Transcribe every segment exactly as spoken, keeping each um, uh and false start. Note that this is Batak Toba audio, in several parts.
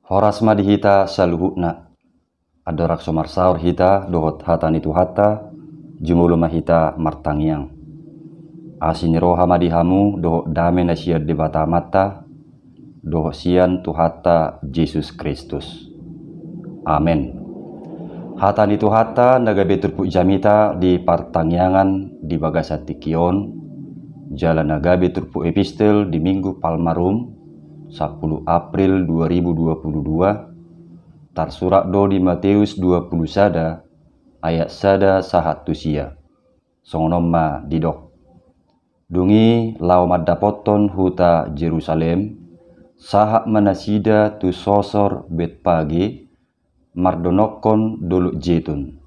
Horas ma di hita saluhutna. Andorang so marsaor hita dohot hata ni Tuhanta, jumolo ma hita martangiang. Asi ni roha ma di hamu dohot dame na sian Debata Amanta dohot sian Tuhanta Jesus Kristus. Amen. Hata ni Tuhanta na gabe turpuk jamita di partangiangan di bagasan tingki on, jala na gabe turpuk epistel di Minggu Palmarum, sapuluh April dua ribu dua puluh dua, tarsurat do di Mateus dua puluh sada ayat sada sahat tu sia. Songon on ma didok. Dung i laho mandapothon huta Jerusalem, sahat ma nasida tu sosor Betpage, mardonokkon dolok Jetun.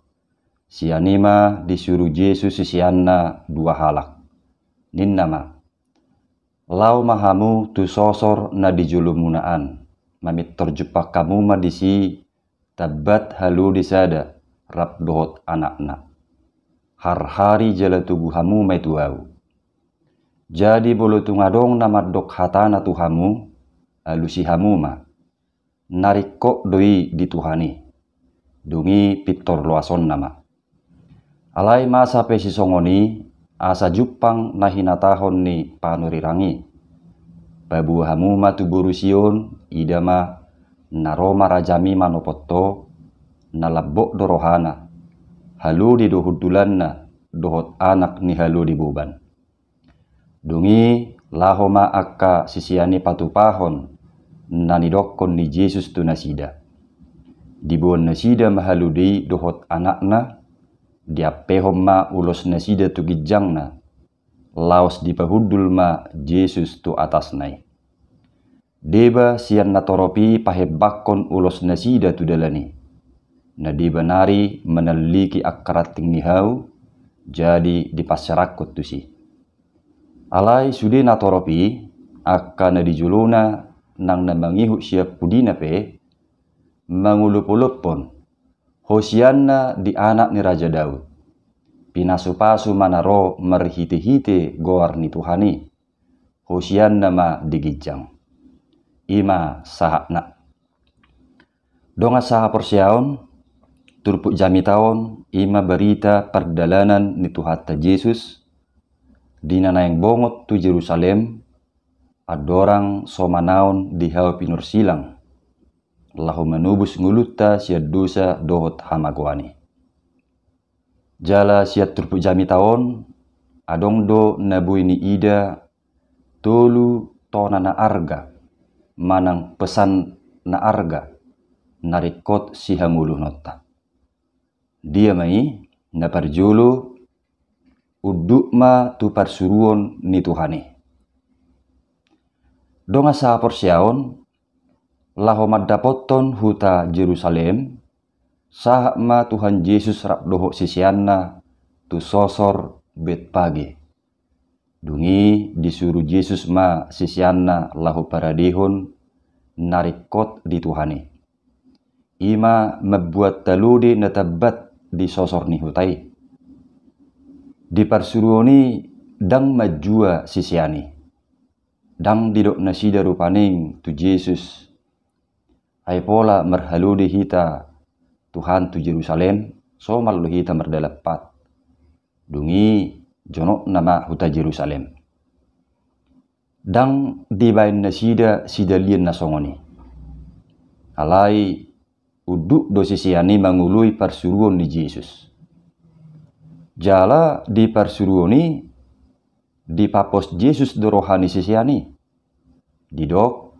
Sian i ma disuru Jesus siseanna dua halak. Ninna ma, laho ma hamu tu sosor na di jolomuna an, mamintor jumpang hamu ma disi tambat halode sada rap dohot anakna. Harhari jala togu hamu ma i tu ahu. Jadi molo tung adong na mandok hatana tu hamu, alusi hamu ma. Na ringkot do i di Tuhan i. Dung i pintor loasonna ma. Alai masa pe sisongon i, asa jumpang na hinatahon ni panurirang i. Paboa hamu ma tu boru Sion, ida ma, na ro ma rajami manopot ho, na lambok do rohana, halode do hundulanna, dohot anak ni halode boban. Dung i laho ma angka sisean i patupahon na nidokkon ni Jesus tu nasida. Diboan nasida ma halode i dohot anakna, diampehon ma ulos nasida tu ginjangna, laos dipahundul ma Jesus tu atasna i. Deba sian natorop i pahembangkon ulos nasida tu dalan i. Na deba nari manalliki angka ranting ni hau, jadi dipanserakkon tusi. Alai sude natorop i, angka na di jolona nang na mangihut sian pudina pe, mangolopolophon, Hosianna di anak ni Raja Daud. Pinasupasu ma na ro marhitehite goar ni Tuhan i. Hosianna ma di ginjang. I ma sahatna. Dongan sahaporseaon, turpuk jamita on i ma barita pardalanan ni Tuhanta Jesus, di na naeng bongot tu Jerusalem, andorang so manaon di hau pinursilang, laho manobus ngolunta sian dosa dohot hamagoan i. Jala sian turpuk jamita on, adong do na boi niida tolu tona na arga, manang pesan na arga, na ringkot sihangoluhononta. Dia ma i, na parjolo, unduk ma tu parsuruon ni Tuhan i. Dongan sahaporseaon, laho mandapothon huta Jerusalem, sahat ma Tuhan Jesus rap dohot siseanna tu sosor Betpage. Dung i disuru Jesus ma siseanna laho paradehon na ringkot di Tuhan i. I ma mambuat talode na tambat di sosor ni huta i. Di parsuruon i ndang manjua sisean i. Ndang didok nasida rupani tu Jesus, ai pola marhalode hita Tuhan tu Jerusalem, somal do hita mardalan pat. Dung i jonokna ma huta Jerusalem. Ndang dibaen nasida sidalian na songon i. Alai unduk do sisean i mangoloi parsuruon ni Jesus. Jala di parsuruon i dipapos Jesus do roha ni sisean i. Didok,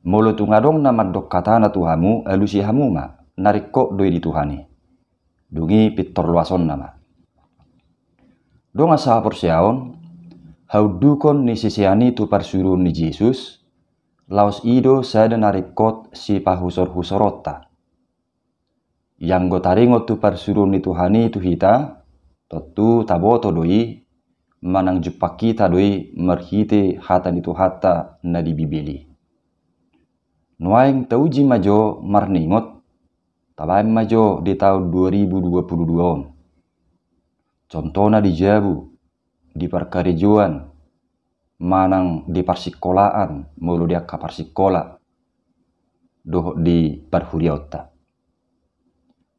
molo tung adong na mandok hatana tu hamu, alusi hamu ma, na ringkot do i di Tuhan i. Dung i pintor loasonna ma. Dongan sahaporseaon, haundukon ni sisean i tu parsuruon ni Jesus, laos i do sada na ringkot sipahusorhusoronta. Ianggo taringot tu parsuruon ni Tuhan i tu hita, tontu taboto do i, manang jumpang hita do i marhite hata ni Tuhanta na di Bibel i. Nuaeng tauji ma jo marningot, tabaen ma jo di taon dua ribu dua puluh dua on. Contohna di jabu, di parkarejoan, manang di parsikolaan, molo di angka parsikola. dohot di parhuriaonta.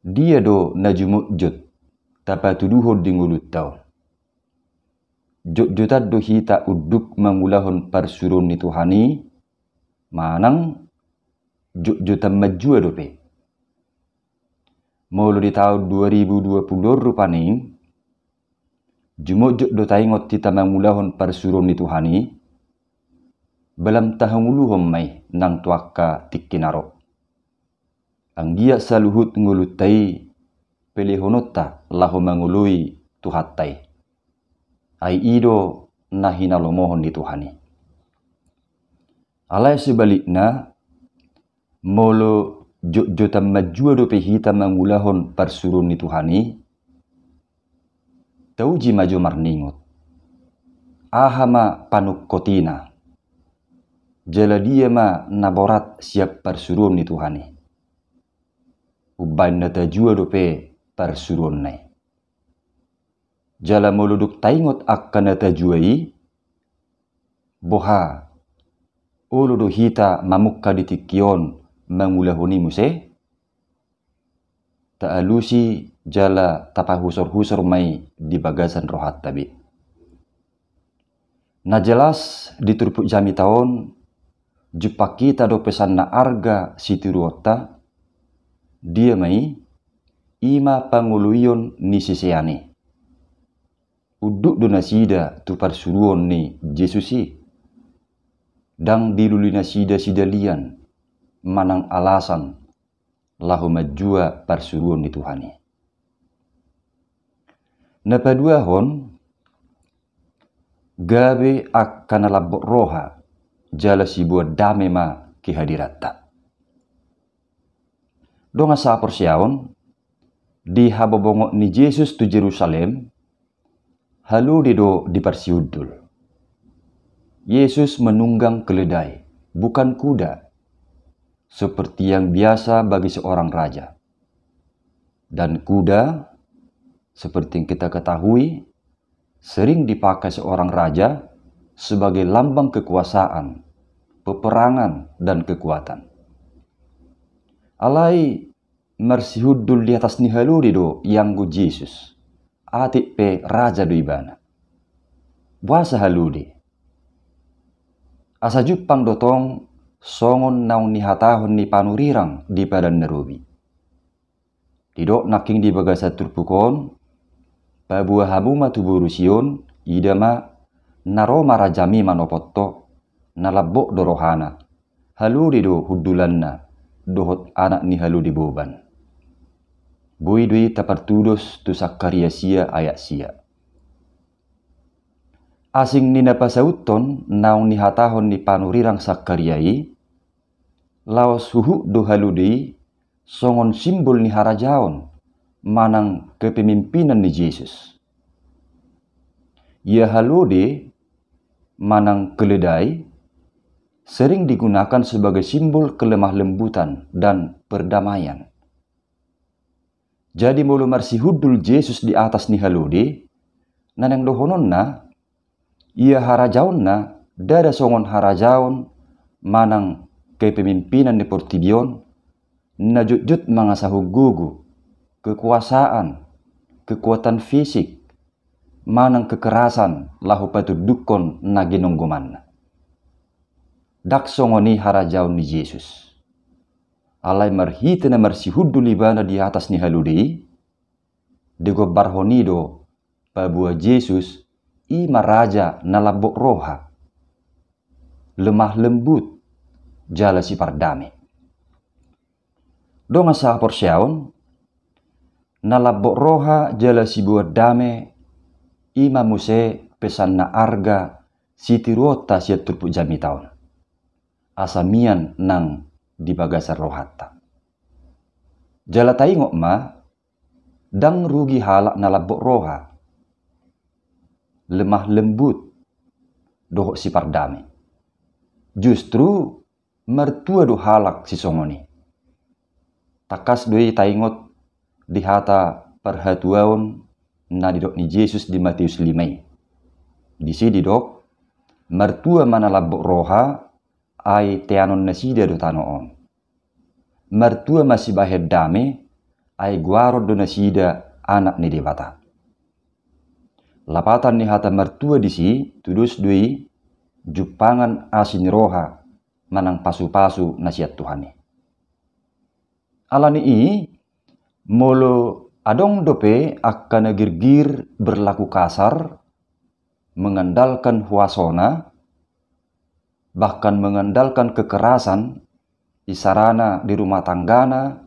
Dia do na jumotjot tapatuduhon di ngolunta on? Jotjotan do hita unduk mangulahon parsuruon ni Tuhan i, manang jotjotan manjua dope? Molo di taon dua ribu dua puluh on rupani, jumotjot do taingot hita mangulahon parsuruon ni Tuhan i, ba lam tahangoluhon ma i nang tu angka tingki na ro. Anggiat saluhut ngolunta i pelehononta laho mangoloi Tuhanta i. Ai i do na hinalomohon ni Tuhan i. Alai sebalikna, molo jotjotan manjua dope hita mangulahon parsuruon ni Tuhan i, tauji ma jo marningot. Aha ma panungkotina? Jala dia ma na borat sian parsuruon ni Tuhan i? Umbahen na tajua dope parsuruonna i. Jala molo dung taingot angka na tajua i, boha, olo do hita mamungka di tingki on mangulahon i muse? Taalusi jala tapahusorhusor ma i di bagasan rohanta be. Na jelas di turpuk jamita on, jumpang hita do pesan na arga sitiruonta, dia ma i, i ma pangoloion ni sisean i. Unduk do nasida tu parsuruon ni Jesus i. Ndang dilului nasida sidalian manang alasan laho manjua parsuruon ni Tuhan i. Na paduahon, gabe angka na lambok roha jala siboan dame ma kehadiranta. Dongan sahaporseaon, di habobongot ni Jesus tu Jerusalem, halode do diparsihundul. Yesus menunggang keledai, bukan kuda, seperti yang biasa bagi seorang raja. Dan kuda, seperti yang kita ketahui, sering dipakai seorang raja sebagai lambang kekuasaan, peperangan, dan kekuatan. Alai marsihundul di atas ni halode do ianggo Jesus, atik pe raja do ibana. Boasa halode? Asa jumpang do tong songon naung nihatahon ni panurirang di Padan na Robi. Didok nangkin di bagasan turpuk on, paboa hamu ma tu boru Sion, ida ma, na ro ma rajami manopot ho, na lambok do rohana, halode do hundulanna, dohot anak ni halode boban. Boi do i tapartudos tu Sakaria sia ayat sia. Asing ni na pasauthon naung nihatahon ni panurirang Sakaria i, laos huhut do halode i songon simbol ni harajaon manang kepemimpinan ni Jesus. Ia halode manang keledai sering digunakan sebagai simbol kelemah lembutan dan perdamaian. Jadi molo marsihundul Jesus di atas ni halode, na naeng dohononna, ia harajaonna ndada songon harajaon manang kepemimpinan ni portibi on, na jotjot mangasahon gogo, kekuasaan, kekuatan fisik, manang kekerasan laho patundukkon na ginonggomanna. Ndang songon i harajaon ni Jesus. Alai marhite na marsihundul ibana di atas ni halode i, digombarhon i do paboa Jesus i ma raja na lambok roha, lemah lembut, jala sipardame. Dongan sahaporseaon, na lambok roha jala siboan dame, i ma muse pesan na arga sitiruonta sian turpuk jamita on. Asa mian nang di bagasan rohanta. Jala taingot ma, ndang rugi halak na lambok roha, lemah lembut, dohot sipardame. Justru martua do halak sisongon i. Tangkas do i taingot di hata parhatuaon na didok ni Jesus di Mateus lima i. Disi didok, martua ma na lambok roha, ai teanon nasida do tano on. martua ma sibahen dame, ai goaron do nasida anak ni Debata. Lapatan ni hata martua disi tudos do i jumpangan asi ni roha manang pasupasu na sian Tuhan i. Alani i, molo adong dope angka na girgir berlaku kasar, mengandalkan huasona, bahkan mengandalkan kekerasan, isarana di rumah tanggana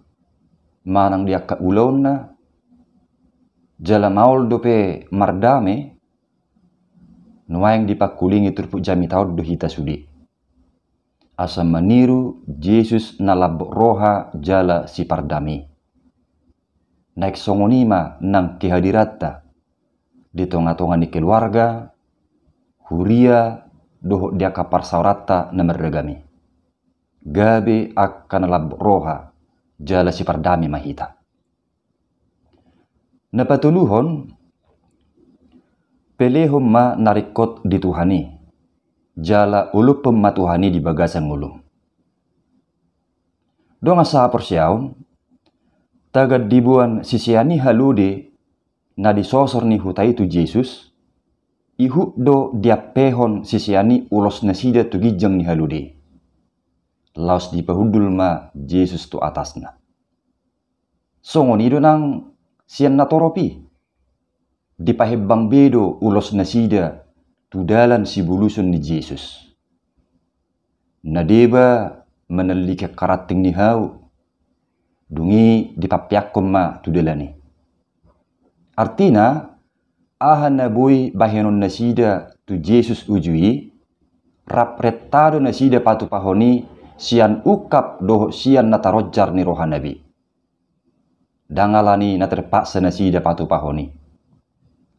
manang di angka ulaonna, jala maol dope mardame, nuaeng dipangkulingi turpuk jamita on do hita sude. Asa maniru Jesus na lambok roha jala sipardame. Naeng songon i ma nang kehadiranta di tongatonga ni keluarga, huria, dohot di angka parsaoranta na marragam i. Gabe angka na lambok roha jala sipardame ma hita. Na patoluhon, pelehon ma na ringkot di Tuhan i, jala olophon ma Tuhan i di bagasan ngolum. Dongan sahaporseaon, tagan diboan sisean i halode na di sosor ni huta i tu Jesus, ihut do diampehon sisean i ulos nasida tu ginjang ni halode i. Laos dipahundul ma Jesus tu atasna. Songon i do nang sian natorop i. Dipahembang be do ulos nasida tu dalan sibuluson ni Jesus. Na deba manallik angka ranting ni hau, dung i dipampeakkon ma tu dalan i. Artina, aha na boi bahenon nasida tu Jesus uju i, rap renta do nasida patupahon i sian ungkap dohot sian na taronjar ni rohana be. Ndang alani na terpaksa nasida patupahon i.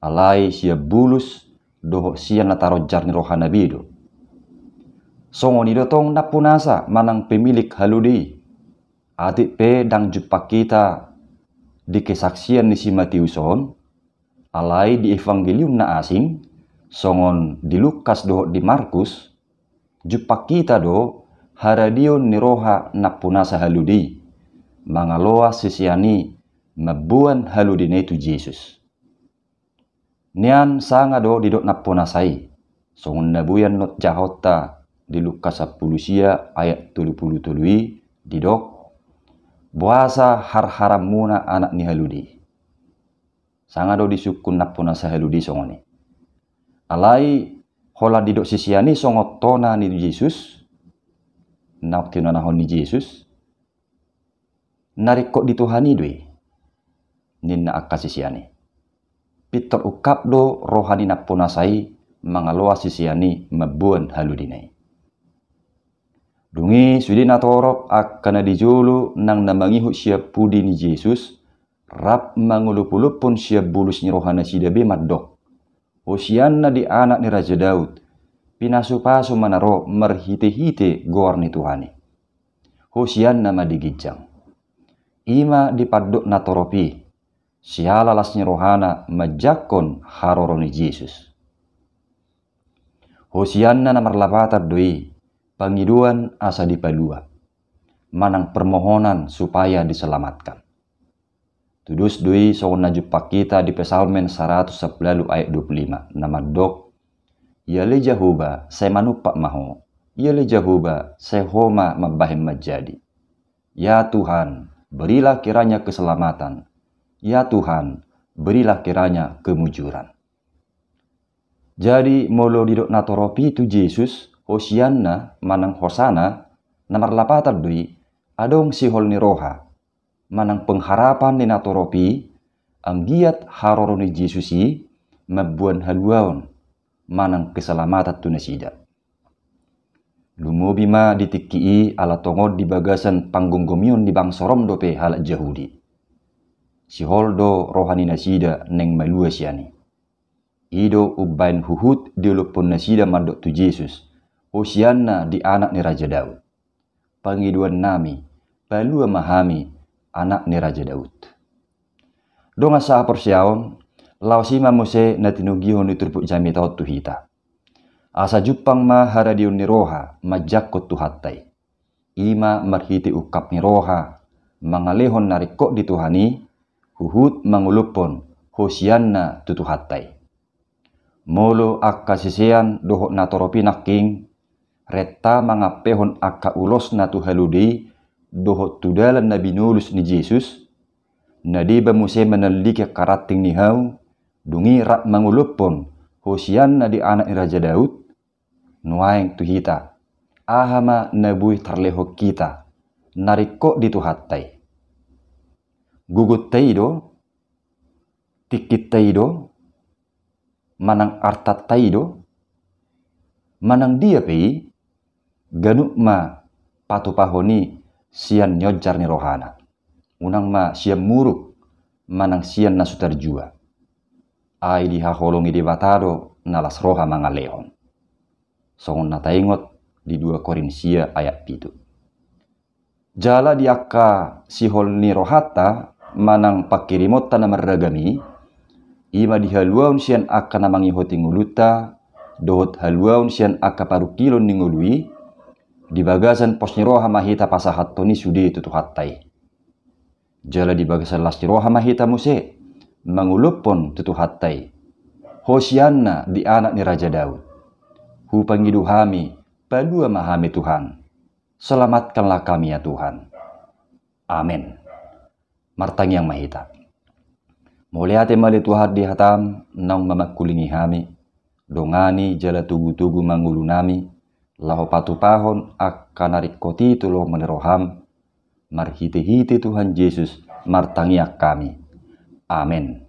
Alai sian bulus dohot sian na taronjar ni rohana be do. Songon i do tong nampunasa manang pemilik halode i. Atik pe ndang jumpang hita di kesaksian ni si Matius on, alai di evangelium na asing, songon di Lukas dohot di Markus, jumpang hita do haradeon ni roha nampunasa halode i, mangaloas sisean i mamboan halodena i tu Jesus. Nian sanga do didok nampunasa i, songon na boi annon jahonta di Lukas sampulu sia ayat tolu pulu tolu i didok, boasa harharanmuna anak ni halode i. Sanga do disungkun nampunasa halode i songon i. Alai holan didok sisean i songon tona ni Jesus, naung tinonahon ni Jesus, na ringkot di Tuhan i do i, ninna angka sisean i. Pintor ungkap do roha ni nampunasa i mangaloas sisean i mamboan halodena i. Dung i sude natorop angka na di jolo nang na mangihut sian pudi ni Jesus, rap mangolopolophon sian bulus ni rohanasida be mandok, Hosianna di anak ni Raja Daud, pinasupasu ma na ro marhitehite goar ni Tuhan i. Hosianna ma di ginjang. I ma dipandok natorop i, siala las ni rohana manjangkon haroro ni Jesus. Hosianna na marlapatan do i, pangidoan asa dipalua, manang permohonan supaya diselamatkan. Tudos do i songon na jumpang hita di Psalmen saratus sampulu ualu ayat dua pulu lima, na mandok, Ia ale Jahowa, sai manumpak ma Ho. Ia ale Jahowa, sai Ho ma mambahen manjadi. Ya Tuhan, berilah kiranya keselamatan. Ya Tuhan, berilah kiranya kemujuran. Jadi molo didok natorop i tu Jesus, Hosianna manang Hosana, na marlapatan do i, adong sihol ni roha manang pengharapan ni natorop i, anggiat haroro ni Jesus i mamboan haluaon manang keselamatan tu nasida. Lumobi ma di tingki i ala tongon di bagasan panggomgomion ni bangso Rom dope halak Jahudi. Sihol do roha ni nasida naeng malua sian i. I do umbahen huhut diolophon nasida mandok tu Jesus, Hosianna di anak ni Raja Daud. Pangidoan nami, palua ma hami, anak ni Raja Daud. Dongan sahaporseaon, laos i ma muse na tinogihon ni turpuk jamita on tu hita. Asa jumpang ma haradeon ni roha manjangkon Tuhanta i. I ma marhite ungkap ni roha mangalehon na ringkot di Tuhan i, huhut mangolophon hosianna tu Tuhanta i. Molo angka sisean dohot natorop i nangkin renta mangampehon angka ulosna tu halode i dohot tu dalan na binolus ni Jesus, na deba muse manallinggi angka ranting ni hau, dung i rap mangolophon hosianna di Anak ni Raja Daud, nuaeng tu hita, aha ma na boi tarlehon hita na ringkot di Tuhanta i? Gogonta i do? Tingkinta i do? Manang artanta i do? Manang dia pe i? Ganup ma patupahon i sian nionjar ni rohana. Unang ma sian muruk manang sian na so tarjua. Ai dihaholongi Debata do na las roha mangalehon. Songon na taingot di dua Korintia ayat pitu. Jala di angka sihol ni rohanta manang pangkirimonta na marragam i, i ma di haluaon sian angka na mangihoti ngolunta dohot haluaon sian angka parungkilon ni ngolu i, di bagasan pos ni roha ma hita pasahathon i sude tu Tuhanta i. Jala di bagasan las ni roha ma hita muse mangolophon tu Tuhanta i hosianna di Anak ni Raja Daud. Hupangido hami, palua ma hami Tuhan. Selamatkanlah kami ya Tuhan. Amen. Martangiang ma hita. Mauliate ma ale Tuhan di hatam naung mamangkulingi hami, dongani jala togutogu ma ngolunami, laho patupahon angka na ringkot i tu lomo ni roham, marhitehite Tuhan Jesus martangiang hami. Amen.